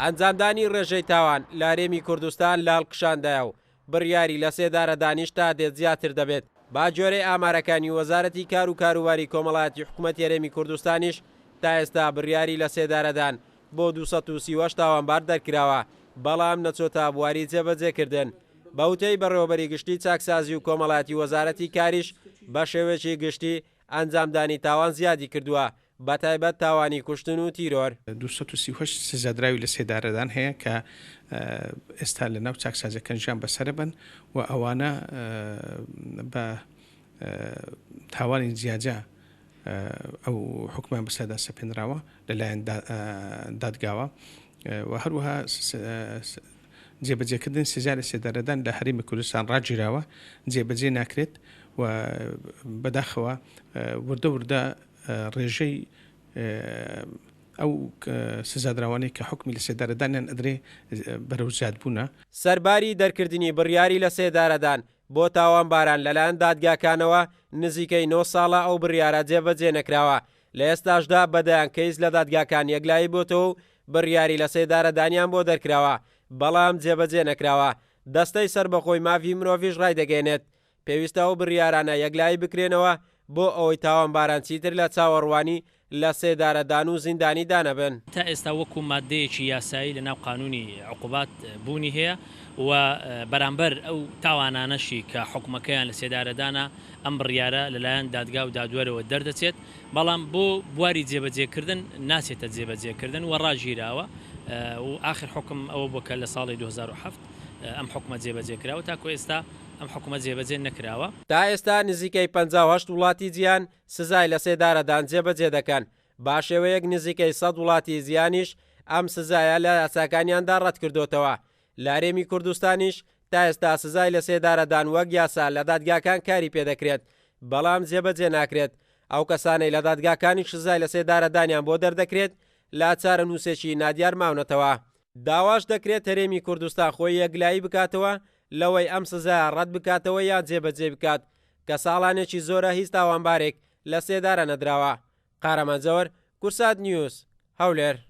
ئەنجامدانی ڕێژەی تاوان لە هەرێمی کوردستان لە هەڵکشاندایە و بڕیاری لەسێدارەدانیش تا دێت زیاتر دەبێت. بەگوێرەی ئامارەکانی وەزارەتی کار و کاروباری کۆمەڵایەتی حکومەتی هەرێمی کوردستانیش تا ئێستا بڕیاری لەسێدارەدان بۆ 238 تاوانبار دەرکراوە، بەڵام نەچۆتە بواری جێبەجێکردن. بەوتەی بەڕێوەبەری گشتی چاکسازی و کۆمەڵایەتی وەزارەتی کاریش بەشێوەیەکی گشتی ئەنجامدانی تاوان زیادی کردووە، بەتایبەت تاوانی کوشتن و تیرۆر. 238 سزادراوی لەسێدارەدان هەیە کە ئێستا لە ناو چاکسازیەکان ژیان بەسەرەبەن و ئەوانە بە تاوانی جیاجیا ئەو حوکمیان بەسەردا سەپێنراوە لەلایەن دادگاوە و هەروەها جێبەجێکردن سزای لەسێدارەدان لە هەرێمی کوردستان ڕاگیراوە، جێبەجێ ناکرێت و بەداخەوە وردە وردە ڕێژەی ئەو سزادراوانەی کە حوکمی لەسێدارەدانیان ئەدرێ بەرەو زیادبوونە. سەرباری دەرکردنی بڕیاری لەسێدارەدان بۆ تاوانباران لەلایەن دادگاکانەوە، نزیکەی نۆ ساڵە ئەو بڕیارە جێبەجێ نەکراوە، لە ئێستاشدا بە دەیان کەیس لە دادگاکان یەکلایی بۆتەوە و بڕیاری لەسێدارەدانیان بۆ دەرکراوە، بەڵام جێبەجێ نەکراوە. دەستەی سەربەخۆی مافی مرۆڤیش ڕایدەگەیەنێت، پێویستە ئەو بڕیارانە یەکلایی بکرێنەوە بۆ ئەوەی تاوانباران چیتر لە چاوەڕوانی لە سێدارەدان و زیندانیدا نەبن. تا ئێستا وەکو ماددەیەکی یاسایی لە ناو قانونی عقوبات بوونی هەیە و بەرامبەر ئەو تاوانانەشی کە حوکمەکەیان لە سێدارەدانە ئەم بڕیارە لەلایەن دادگا و دادوەرەوە دەردەچێت، بەڵام بۆ بواری جێبەجێکردن ناچێتە جێبەجێکردن و ڕاگیراوە و ئاخر حوکم ئەوە بووە کە لە ساڵی 2007 ئەم حوکمە جێبەجێ کراوە تاکو ئێستا ئەم حوکمە جێبەجێ نەکراوە. تا ئێستا نزیکەی 58 وڵاتی جیهان سزای لەسێدارەدان جێبەجێ دەکەن، باشێوەیەک نزیکەی 100 وڵاتی جیهانیش ئەم سزایە لە یاساکانیاندا ڕەتکردۆتەوە. لە هەرێمی کوردستانیش تا ئێستا سزای لەسێدارەدان وەک یاسا لە دادگاکان کاری پێدەکرێت، بەڵام جێبەجێ ناکرێت. ئەو کەسانەی لە دادگاکانیش سزای لەسێدارەدانیان بۆ دەردەکرێت لە چارەنووسێکی نادیار ماونەتەوە. داواش دەکرێت هەرێمی کوردستان خۆی یەکلایی بکاتەوە لەوەی ئەم سزایە ڕەت بکاتەوە یان جێبەجێی بکات کە ساڵانێکی زۆرە هیچ تاوانبارێک لە سێدارە نەدراوە. قارەمان جەوەر، کورسات نیوز، هەولێر.